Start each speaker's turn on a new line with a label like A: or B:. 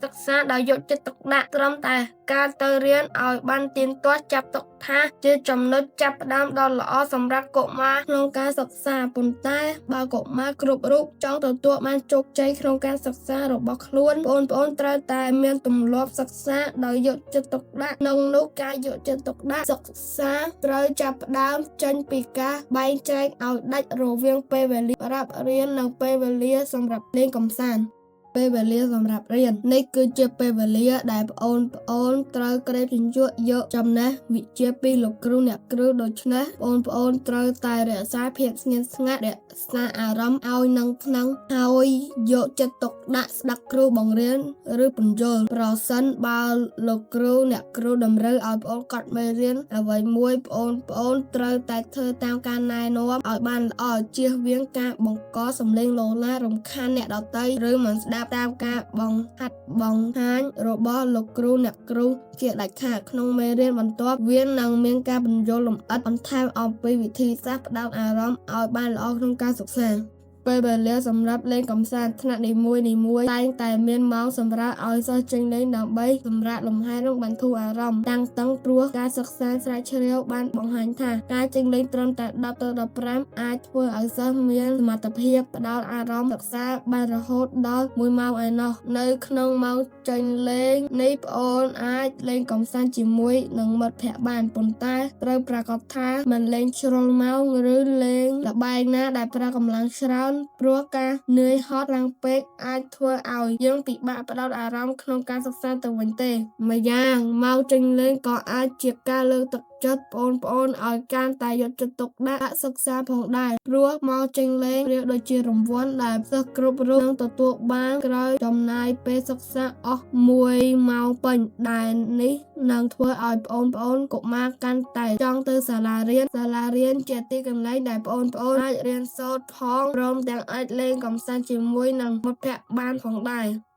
A: សិក្សាដោយយកចិត្តទុកដាក់ត្រឹមតែការទៅរៀនឲ្យបានទៀងទាត់ចាត់ទុកថាជាចំណុចចាប់ផ្ដើមដ៏ល្អសម្រាប់កុមារក្នុងការសិក្សាប៉ុន្តែបើកុមារគ្រប់រូបចង់ទទួលបានជោគជ័យក្នុងការសិក្សារបស់ខ្លួនប្អូនៗត្រូវតែមានទម្លាប់សិក្សាដោយយកចិត្តទុកដាក់ក្នុងនោះការយកចិត្តទុកដាក់សិក្សាត្រូវចាប់ផ្ដើមចេញពីការបែងចែកឲ្យដាច់រវាងពេលវេលាសម្រាប់រៀននិងពេលវេលាសម្រាប់លេងកម្សាន្តពេលវេលាសម្រាប់រៀននេះគឺជាពេលវេលាដែលប្អូនប្អូនត្រូវក្រេបជញ្ជក់យកចំណេះវិជ្ជាពីលោកគ្រូអ្នកគ្រូដូច្នេះប្អូនប្អូនត្រូវតែរក្សាភាពស្ងៀមស្ងាត់រក្សាអារម្មណ៍ឲ្យនឹងថ្នឹងហើយយកចិត្តទុកដាក់ស្ដាប់គ្រូបង្រៀនឬពន្យល់ប្រសិនបើលោកគ្រូអ្នកគ្រូតម្រូវឲ្យប្អូនកត់មេរៀនអ្វីមួយប្អូនប្អូនត្រូវតែធ្វើតាមការណែនាំឲ្យបានល្អជៀសវាងការបង្កសំឡេងឡូឡារំខានអ្នកដទៃឬមិនស្ដាប់តាមការបង្ហាត់បង្ហាញរបស់លោកគ្រូអ្នកគ្រូជាដាច់ខាតក្នុងមេរៀនបន្ទាប់វានឹងមានការពន្យល់លម្អិតបន្ថែមអំពីវិធីសាស្ត្រផ្ដោតអារម្មណ៍ឲ្យបានល្អក្នុងការសិក្សាពេលវេលាសម្រាប់លេងកម្សាន្តថ្នាក់នីមួយៗតែងតែមានម៉ោងសម្រាប់ឲ្យសិស្សចេញលេងដើម្បីសម្រាកលំហែនិងបន្ធូរអារម្មណ៍តាំងតឹងព្រោះការសិក្សាស្រាវជ្រាវបានបង្ហាញថាការចេញលេងត្រឹមតែ10ទៅ15អាចធ្វើឲ្យសិស្សមានសមត្ថភាពផ្ដោតអារម្មណ៍សិក្សាបានរហូតដល់1ម៉ោងឯណោះនៅក្នុងម៉ោងចេញលេងនេះប្អូនអាចលេងកម្សាន្តជាមួយនឹងមិត្តភក្តិបានប៉ុន្តែត្រូវប្រាកដថាមិនលេងជ្រុលម៉ោងឬលេងល្បែងណាដែលប្រើកម្លាំងច្រើនព្រោះការនឿយហត់ខ្លាំងពេកអាចធ្វើឲ្យយើងពិបាកផ្ដោតអារម្មណ៍ក្នុងការសិក្សាទៅវិញទេម្យ៉ាងម៉ោងចេញលេងក៏អាចជាការលើកទឹកចិត្តប្អូនៗឲ្យកាន់តែយកចិត្តទុកដាក់សិក្សាផងដែរព្រោះម៉ោងចេញលេងប្រៀបដូចជារង្វាន់ដែលសិស្សគ្រប់រូបនឹងទទួលបានក្រោយចំណាយពេលសិក្សាអស់មួយម៉ោងពេញដែលនេះនឹងធ្វើឲ្យប្អូនៗកុមារកាន់តែចង់ទៅសាលារៀនសាលារៀនជាទីកន្លែងដែលប្អូនៗអាចរៀនសូត្រផងព្រមទាំងអាចលេងកម្សាន្តជាមួយនឹងមិត្តភក្តិបានផងដែរ។